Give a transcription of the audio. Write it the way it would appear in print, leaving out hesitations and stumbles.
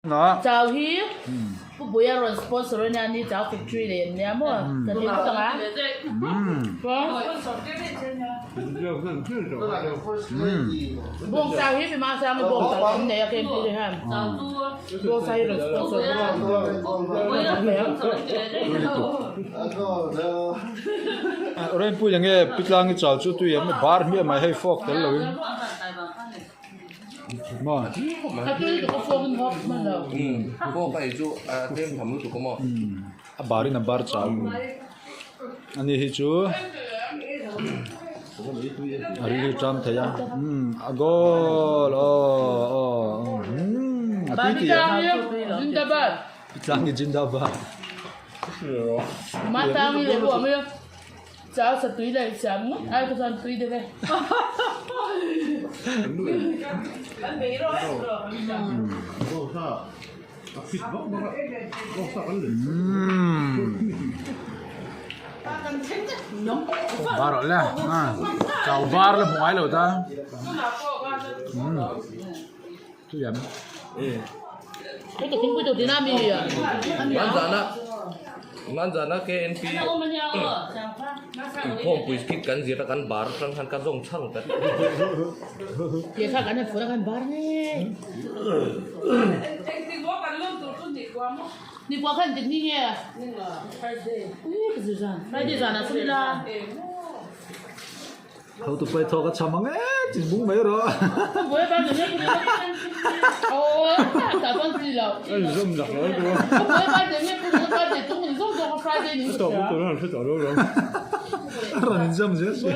Chau hi Pu Buia rawn sponsor a nia ni chau factory nei an nia maw kan en phawt ang a. Bawng chau hi mimang sang hi bawng chau an nei a KMP te hian bawng chau hi rawn sponsor a. Rempui enge Pitlangi chau chu tui em bar hmiah mai hei fork tel loin. A bar in a bar chau ani hi chu a ri hi ṭam thei a a goal aw aw a tui tih a tlang hi jindabad. Chau sa tui leh siam ngawt ai kha chuan tui deuh e. Bar le chau bar la hmu ngai lo ta. Tui em. Manzana KNP inkhawmpui skit kan zir a kan bar atang khan ka zawng chhang ta Hotu pai thawk a cham ang e tih bung mai rawh. A rawn inzam zel si.